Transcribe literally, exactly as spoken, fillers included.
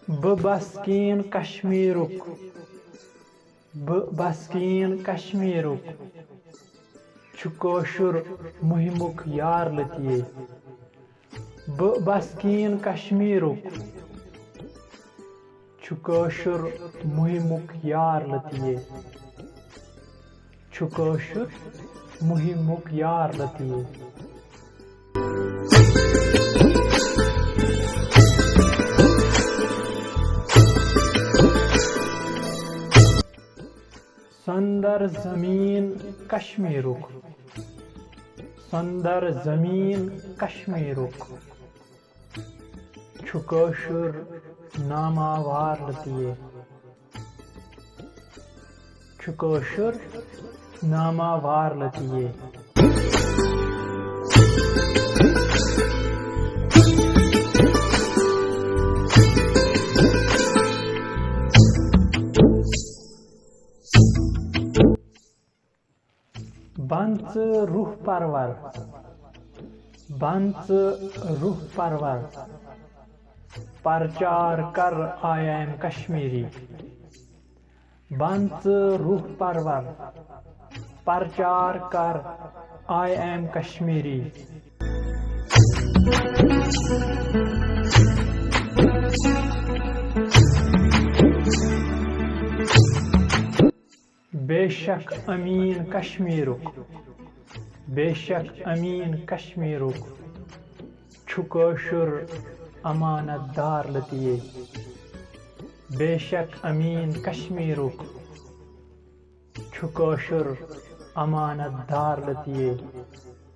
بہٕ بسکیٖن کشمیٖرُک، بہٕ بسکیٖن کشمیٖرُک، چھُ کٲشُر مُہِمُک یار لٔتیے۔ بہٕ بسکیٖن کشمیٖرُک، چھُ کٲشُر مُہِمُک یار لٔتیے۔ چھُ کٲشُر مُہِمُک یار لٔتیے۔ سۄندر زمیٖن کشمیٖرُک، سۄندر زمیٖن کشمیٖرُک، چھُ کٲشُر ناماوار لٔتیے۔ چھُ کٲشُر ناماوار لٔتیے۔ بن ژٕ روح پرور، بن ژٕ روح پرور، پرچار کر آی ایم کشمیری۔ بن ژٕ روح پرور، پرچار کر آی ایم کشمیری۔ بے شک امین کشمیرُک، بے شک امین کشمیرُک، چھُ کٲشُر امانت دار لٔتیے۔ بے شک امین کشمیرُک، چھُ کٲشُر امانت دار لٔتیے۔